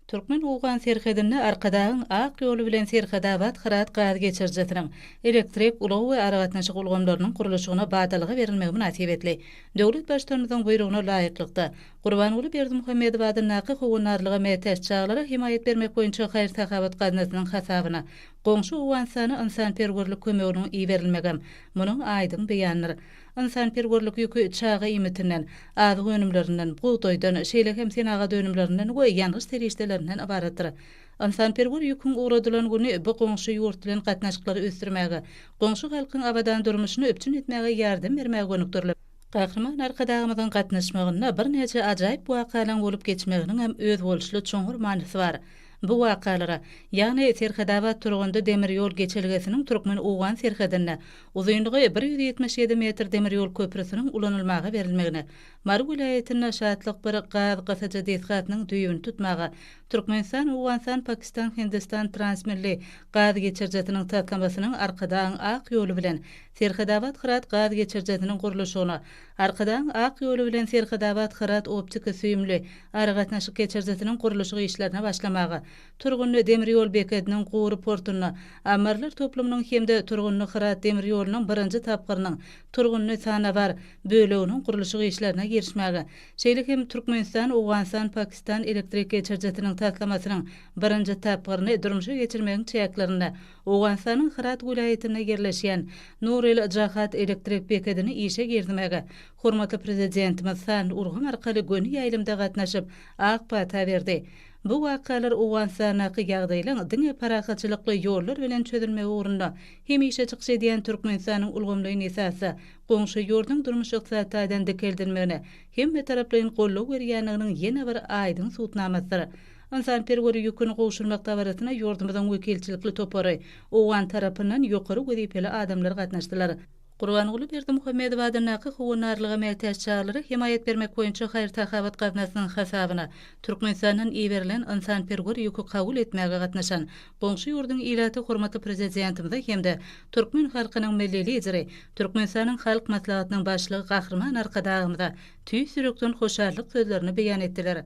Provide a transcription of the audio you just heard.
Türkmen-owgan serhedinde Arkadagyň ak ýoly bilen Serhetabat-Hyrat gaz geçirijisiniň, elektrik, ulag we aragatnaşyk ulgamlarynyň gurluşygyna badalga berilmegi mynasybetli döwlet Baştutanymyzyň Buýrugyna laýyklykda, Gurbanguly Berdimuhamedow adyndaky Howandarlyga mätäç çagalara hemaýat bermek boýunça haýyr-sahawat gaznasynyň hasabyna goňşy Owganystana ynsanperwerlik kömeginiň iberilmegem munuň aýdyň beýanydyr. Ynsanperwerlik ýüki çaga iýmitinden, azyk önümlerinden, bugdaýdan, şeýle hem senagat önümlerinden we ýangyç serişdelerinden ybaratdyr. Ynsanperwer ýüküň ugradylan güni bu goňşy ýurt bilen gatnaşyklary ösdürmäge, goňşy halkyň abadan durmuşyny üpjün etmäge ýardam bermäge gönükdirilip, Gahryman Arkadagymyzyň gatnaşmagynda birnäçe ajaýyp wakalaryň bolup geçmeginiňem özboluşly çuňňur manysy bar. Bu wakalara, ýagny Serhetabat-Turgundy demir ýol geçelgesiniň türkmen-owgan serhedinde uzynlygy 177 metr demir ýol köprüsiniň ulanylmaga berilmegine, Mary welaýatynda Şatlyk bir gaz gysyjy desgasynyň düýbüni tutmaga, Türkmenistan-Owganystan-Pakistan-Hindistan transmilli gaz geçirijisiniň taslamasynyň Arkadagyň ak ýoly bilen Serhetabat-Hyrat gaz geçirijisiniň gurluşygyna, Arkadagyň ak ýoly bilen Serhetabat-Hyrat optiki-süýümli aragatnaşyk geçirijisiniň gurluşyk işlerine başlamaga, Turgundy demir ýol bekediniň gury portunda ammarlar toplumynyň hem-de Turgundy-Hyrat demir ýolunyň birinji tapgyrynyň Turgundy-Sanabar böleginiň gurluşyk işlerine girişmäge, şeýle hem Türkmenistan-Owganystan-Pakistan elektrik geçirijisiniň taslamasynyň birinji tapgyryny durmuşa geçirmegiň çäklerinde Owganystanyň Hyrat welaýatynda ýerleşýän Nuril-Jahat elektrik bekedini işe girizmäge hormatly Prezidentimiz sanly ulgam arkaly göni ýaýlymda gatnaşyp, ak pata berdi. Bu wakalar Owganystandaky ýagdaýlaň diňe parahatçylykly ýollar bilen çözülmegi ugrunda hemişe çykyş edýän Türkmenistanyň ulgamlaýyn esasda goňşy ýurduň durmuş-ykdysady taýdan dikeldilmegine hemmetaraplaýyn goldaw berýändiginiň ýene bir aýdyň subutnamasydyr. Ynsanperwer ýüküni gowşurmak dabarasyna ýurdumyzyň wekilçilikli topary, owgan tarapyndan ýokary wezipeli adamlar gatnaşdylar. Gurbanguly Berdimuhamedow adyndaky Howandarlyga mätäç çagalara hemaýat bermek boýunça haýyr-sahawat gaznasynyň hasabyna Türkmenistandan iberilen ynsanperwer ýüki kabul etmäge gatnaşan goňşy ýurduň ilaty hormatly Prezidentimize hem-de türkmen halkynyň Milli Lideri, Türkmenistanyň Halk Maslahatynyň Başlygy Gahryman Arkadagymyza tüýs ýürekden hoşallyk sözlerini beýan etdiler.